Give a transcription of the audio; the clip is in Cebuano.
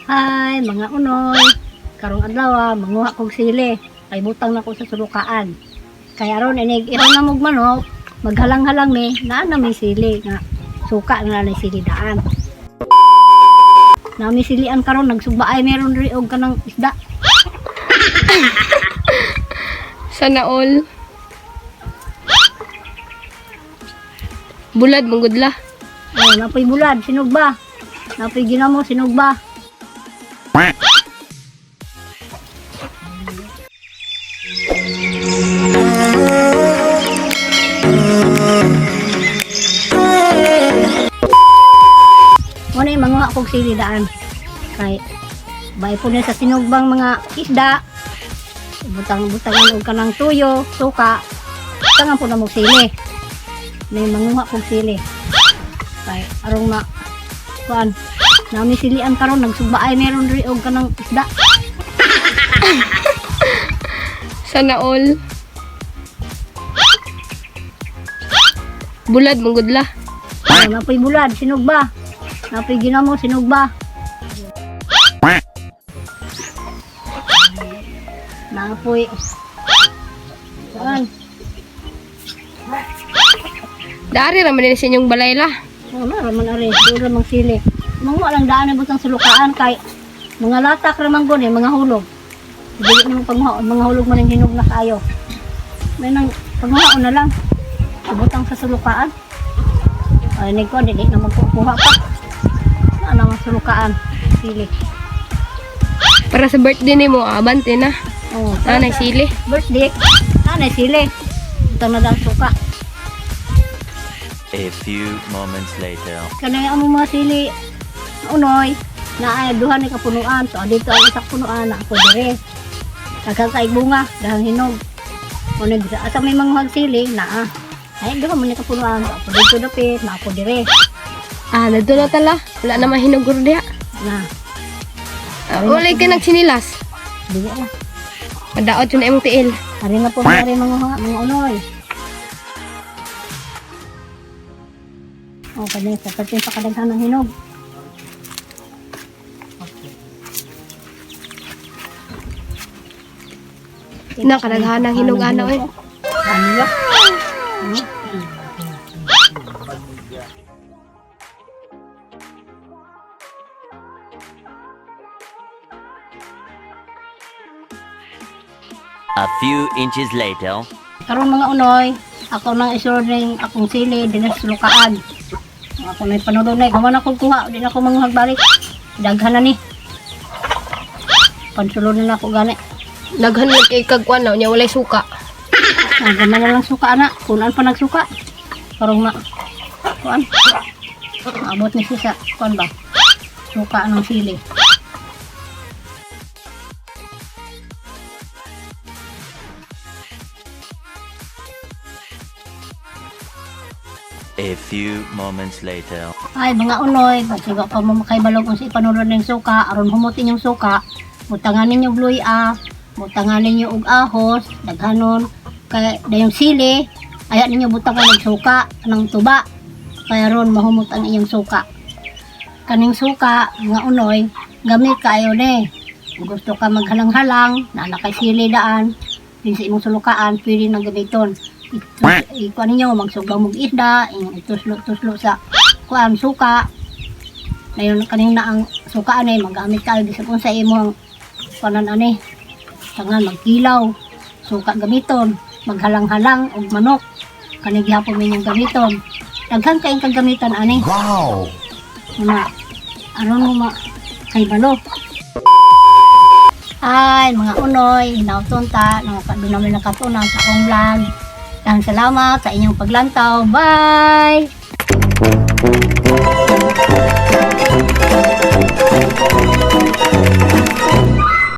Hi, mga unoy. Karong adlaw, manguha kog sili. Kay butang na ko sa sulukaan. Kay aron inig ihaw na mog manok, maghalang-halang mi, naa na may sili nga suka na na sili daan. Nami silian karon nagsugba ay meron diri og kanang isda. Sana all. Bulad manggudla. Oh, napoy bulad, sinugba. Napoy ginamo, sinugba. Muna yung manguha kog sili daan. Kay bay po na sa sinugbang mga isda. Butang-butangan og kanang tuyo, suka. Butangan po na mo sili. May manguha kog sili. Kay arong ma kuan nami silian karon nagsugba ay meron diri og kanang isda. Sana all. Bulad manggudla. Oh, napoy bulad, sinugba. Napoy ginamo, sinugba. Napoy kuan. Dari ra man din sa inyong balay la. Oh, na raman ari, doon ramang sili. Manguha lang daan ang butang sulukaan kay mga latak ramang gon eh, mga hulog. Dili nimo panguha, mga hulog man ang hinog na kaayo. May nang panguha na lang. Butang sa sulukaan. Ay ni ko dili na magkukuha pa. Na ang sulukaan, sili. Para sa birthday nimo, abante na. Oh, Nanay sili. birthday. Nanay sili. Butang na daan suka. A few moments later. Kanay ang mga sili unoy na ay duha ni kapunuan. So dito ang isa punuan na ako dire. Daghang kay bunga, daghang hinog. O nag asa may mga sili na ay duha man ni kapunuan. So, ako dito dapit, na ako dire. Ah, nadto na tala. Wala na mahinugor diha. Na, Ah, walay ka nagsinilas. dili na. Madaot yun na imong tiil. Ari na po ari mga unoy. O kanay sa pertin sa kadaghan ng hinog. Na kadaghan ng hinog ano eh. Ano ya? A few inches later. Karon mga unoy, ako nang isulod ning akong sili dinhi sa sulukaan. Ako na panudunay, kuman ako kuha, di na ako manguhag balik. Daghan na ni. Pansulod na ako gani. Daghan man kay kag kuan na unya walay suka. Nagaman na lang suka ana, kunan pa nagsuka. Karong ma kuan. Maabot ni siya sa kuan ba? Suka ng sili. A few moments later. Ay, mga unoy, pagsiga pa mo makaibalog kung sa ipanulod ng suka, aron humutin yung suka, butangan ninyo bluya, butangan ninyo og ahos, daghanon, kay dayong sili, aya ninyo butangan og suka, ng tuba, kaya ron mahumot ang iyong suka. Kaning suka, mga unoy, gamit kaayo ni. Kung gusto ka maghalang-halang, na kay sili daan, din sa imong sulukaan, pwede nang gamiton. Ikuan ninyo, magsugaw mong isda, ituslo-tuslo sa kuan suka. Ngayon kaning na ang suka ani magamit kayo bisag unsa imong kuanan ani. Tangan magkilaw, suka gamiton, maghalang-halang og manok. Kani gihapon ninyong gamiton. Daghan kayong kagamitan ani. Wow! Na aron mo ma kay balo. Ay, mga unoy, hinauton ta, doon namin nakatunan sa akong vlog. Daghang salamat sa inyong paglantaw. Bye!